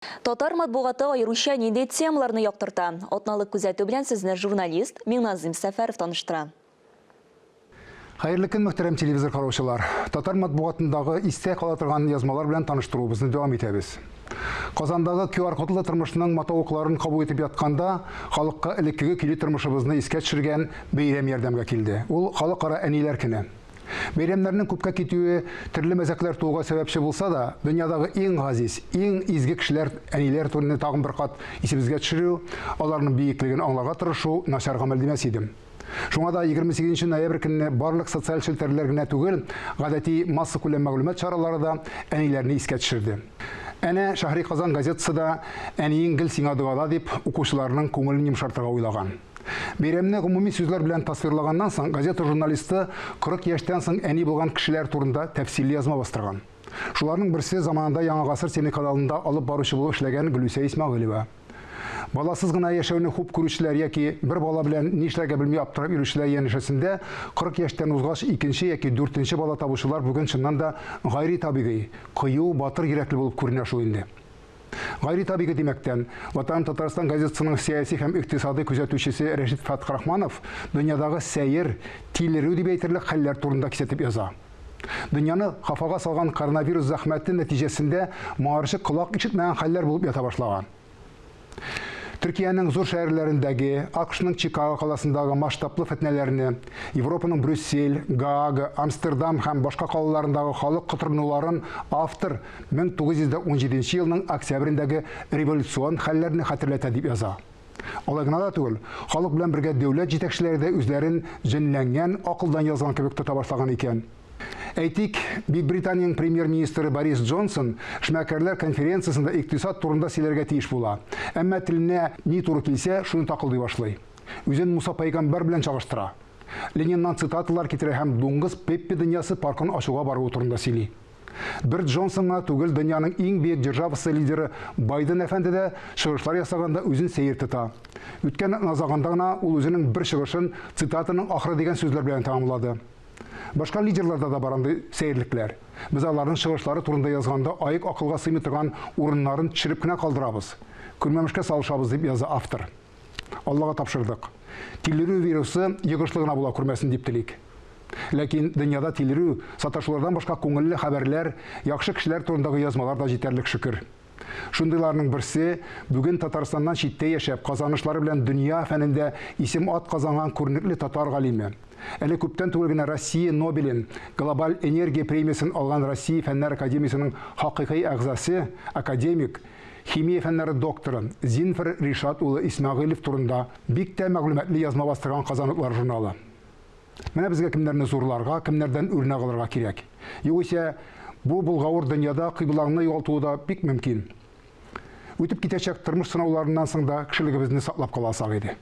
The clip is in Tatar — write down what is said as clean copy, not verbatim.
Татар матбугаты аеруча нинди темаларны яктырта? Атналык күзәтү белән сезне журналист Миңназыйм Сәфәров таныштыра. Хәерле көн, мөхтәрәм телевизор караучылар! Татар матбугатындагы истә кала торган язмалар белән таныштыруыбызны дәвам итәбез. Казандагы QR-кодлы тормышның матавыкларын кабул итеп ятканда, халыкка элеккеге көйле тормышыбызны искә төшергән бәйрәм ярдәмгә килде. Ул, Халыкара әниләр көне. Бәйрәмнәрнең күпкә китүе төрле мәзәкләр тууга сәбәпче булса да, дөньядагы иң газиз, иң изге кешеләр, әниләр турында тагын бер кат исебезгә төшерү, аларның биеклеген аңларга тырышу начар гамәл димәс идем. Шуңа да 28 нче ноябрь көнне барлык социаль челтәрләр генә түгел, гадәти массакүләм мәгълүмат чаралары да әниләрне искә төшерде. Әнә, Шәһри Казан газетасы да Әниең гел сиңа догада дип, укучыларының күңелен йомшартырга уйлаган. Бәйрәмне гомуми сүзләр белән тасвирлаганнан соң, газета журналисты 40 яшьтән соң әни булган кешеләр турында тәфсилле язма бастырган. Шуларның берсе, заманында Яңа гасыр телеканалында алып баручы булып эшләгән Гөлүсә Исмәгыйлева. Баласыз гына яшәүне хуп күрүчеләр яки бер бала белән ни эшләргә белми аптырап йөрүчеләр янәшәсендә 40 яшьтән узгач икенче яки дүртенче бала табучылар бүген чыннан да гайри табигый, кыю, батыр йөрәкле булып күренә шул инде. Гайри табигый димәктән, Ватаным Татарстан газетасының сәяси һәм икътисадый күзәтүчесе Рәшит Фәтхрахманов дөньядагы сәер, тилерү дип әйтерлек хәлләр турында кисәтеп яза. Дөньяны хафага салган коронавирус зәхмәте нәтиҗәсендә моңарчы колак ишетмәгән хәлләр булып ята башлаган. Төркиянең зур шәһәрләрендәге, АКШның Чикаго каласындагы масштаблы фетнәләрне, Европаның Брюссель, Гаага, Амстердам һәм башка калаларындагы халык котырынуларын автор 1917 елның октябрендәге революцион хәлләрне хәтерләтә дип яза. Алай гына да түгел, халык белән бергә дәүләт җитәкчеләре дә үзләрен җенләнгән, акылдан язган кебек тота башлаган икән. Әйтик, Бөекбританиянең премьер-министры Борис Джонсон эшмәкәрләр конференциясендә икътисад турында сөйләргә тиеш була. Әмма теленә ни туры килсә, шуны такылдый башлый. Үзен Муса пәйгамбәр белән чагыштыра. Лениннан цитаталар китерә һәм дуңгыз Пеппи дөньясы паркын ачуга баруы турында сөйли. Бер Джонсон гына түгел, дөньяның иң бөек державасы лидеры Байден әфәнде дә чыгышлар ясаганда үзен сәер тота. Үткән атна азагында гына ул үзенең бер чыгышын цитатаның ахыры дигән сүзләр белән тәмамлады. Башка лидерларда да бар андый сәерлекләр. Без аларның чыгышлары турында язганда аек акылга сыймый торган урыннарын төшереп кенә калдырабыз. Күрмәмешкә салышабыз, дип яза автор. Аллага тапшырдык. Тилерү вирусы йогышлы гына була күрмәсен дип телик. Ләкин дөньяда тилерү, саташулардан башка күңелле хәбәрләр, яхшы кешеләр турындагы язмалар да җитәрлек, шөкер. Шундыйларның берсе, бүген Татарстаннан читтә яшәп, казанышлары белән дөнья фәнендә исем-ат казанган күренекле татар галиме, әле күптән түгел генә Россия Нобелен, Глобаль энергия премиясен алган Россия Фәннәр академиясенең хакыйкый әгъзасы, академик, химия фәннәре докторы Зинфер Ришат улы Исмәгыйлев турында бик тә мәгълүматлы язма бастырган Казан утлары журналы. Менә безгә кемнәрне зурларга, кемнәрдән үрнәк алырга кирәк. Югыйсә, бу болгавыр дөньяда кыйблаңны югалтуы да бик мөмкин. Үтеп китәчәк тормыш сынауларыннан соң да кешелегебезне саклап кала алсак иде.